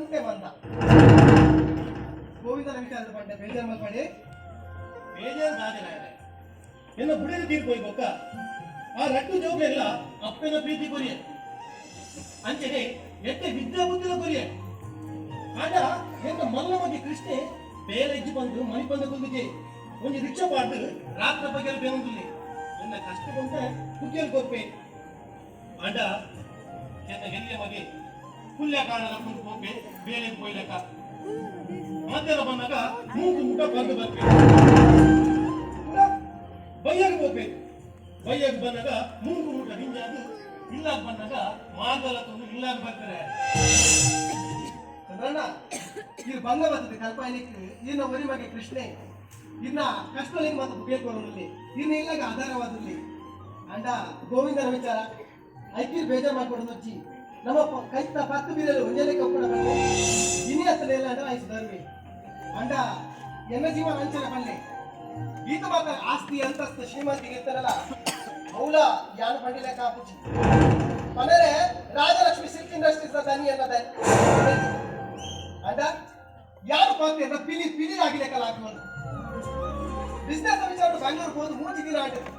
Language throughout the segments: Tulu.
ಕುಂಟೆ ಬಂದ. ಗೋವಿಂದನ ವಿಚಾರದ ಪಂಡೆ ಬೇಜಾರ್ ಮಲ್ಪಡಿ. ಬೇಜಾರು ದಾದೆ ನಾಯನೆ? ಎನ್ನ ಬುಡದ ತೀರ್ಪು ಪೋಯಿ ಬೊಕ್ಕ ಆ ರಟ್ಟು ಜೋಗ್ಲೆಲ್ಲ ಅಪ್ಪೆನ ಪ್ರೀತಿ ಕೊರಿಯೆ. ಅಂಚನೆ ಎತ್ತೆ ವಿದ್ಯಾ ಬುದ್ಧಿನ ಕೊರಿಯೆ. ಆಂಡ ಎನ್ನ ಮಲ್ಲ ಮಗೆ ಕೃಷ್ಣೆ ಬೇಲೆ ಇಜ್ಜಿ ಬಂದು ಮನಿ ಬಂದ ಕುಂದಿಗೆ ಒಂಜಿ ರಿಕ್ಷಾ ಪಾಡ್ದು ರಾತ್ರಿ ಬಗೆಲ್ ಬೇನೊಂದುಲ್ಲೆ. ಎನ್ನ ಕಷ್ಟ ಬಂದ ಕುಕ್ಕಿಯಲ್ಲಿ ಕೊರ್ಪೆ. ಆಂಡ ಎನ್ನ ಎಲ್ಲಿಯ ಮಗೆ ಪುಲ್ಯ ಕಾಣದ ಕುಂದು ಪೋಪೆ. ಬೇಲೆ ಪೋಯ್ಲಕ ಮಧ್ಯಾಹ್ನ ಬಂದಾಗ ಮೂಗು ಮುಖ ಬಂದು ಬರ್ಪೆ. ಪುರ ಬಯ್ಯಾಗ ಹೋಗ್ಬೇಕು. ಬಯ್ಯಾಗ ಬಂದಾಗ ಮೂಗು ಮುಟ್ಟ ಹಿಂಜಾದು ಇಲ್ಲಾಗ ಬಂದಾಗ ಮಾರ್ಗಲ ತಂದು ಇಲ್ಲಾಗ ಬರ್ತಾರೆ. ಚಂದ್ರಣ್ಣ, ಇದು ಬಂಗ ಬರ್ತದೆ ಕಲ್ಪಾಯಲಿಕ್ಕೆ. ಇನ್ನ ಒರಿ ಮಗೆ ಕೃಷ್ಣೆ ಇನ್ನ ಕಷ್ಟಲಿಂಗ್ ಮತ್ತು ಬೇಕು ಅನ್ನೋದಲ್ಲಿ ಇನ್ನ ಇಲ್ಲಾಗ ಆಧಾರವಾದಲ್ಲಿ. ಅಂಡ ಗೋವಿಂದನ ವಿಚಾರ ಐಕಿರ್ ಬೇಜಾರ್ ಮಾಡ್ಕೊಡೋದು ಅಜ್ಜಿ. ನಮ್ಮ ಕೈತ ಪತ್ತು ಬೀರಲು ಒಂಜಲೆ ಕಪ್ಪಡ ಬಲ್ಲೆ. ಇನಿ ಹತ್ತಲ ಇಲ್ಲ ಅಂಡ ಆಯ್ತು ಧರ್ಮಿ. ಅಂಡ ಎನ್ನ ಜೀವನ ಅಂಚನ ಪಲ್ಲೆ. ಈತ ಮಾತ್ರ ಆಸ್ತಿ ಅಂತಸ್ತು ಶ್ರೀಮಂತಿಗೆ ಇರ್ತಾರಲ್ಲ, ಅವಳ ಯಾನು ಪಂಡಿಲೆ ಕಾಪುಚಿ ಪನರೆ ರಾಜಲಕ್ಷ್ಮಿ ಸಿಲ್ಕ್ ಇಂಡಸ್ಟ್ರೀಸ್ ದನಿ ಅನ್ನದ. ಅಂಡ ಯಾರು ಪಾತ್ರ ಪಿಲಿ ಪಿಲಿ ಆಗಿಲೆಕ್ಕಲ್ಲ ಹಾಕುವುದು. ಬಿಸ್ನೆಸ್ ವಿಚಾರ ಬೆಂಗಳೂರಿಗೆ ಹೋದ್ 3 ದಿನ ಆಗಿದೆ.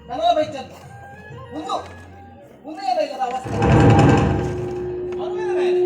ನನ್ನ ಬೈಚಲ್ಲ. ಮುಂದೆ ಮುಂದೆ ಎಲ್ಲ ಇಲ್ಲದ ಅವಸ್ಥೆ. ಅನುವೇದ ನಾಯನೆ.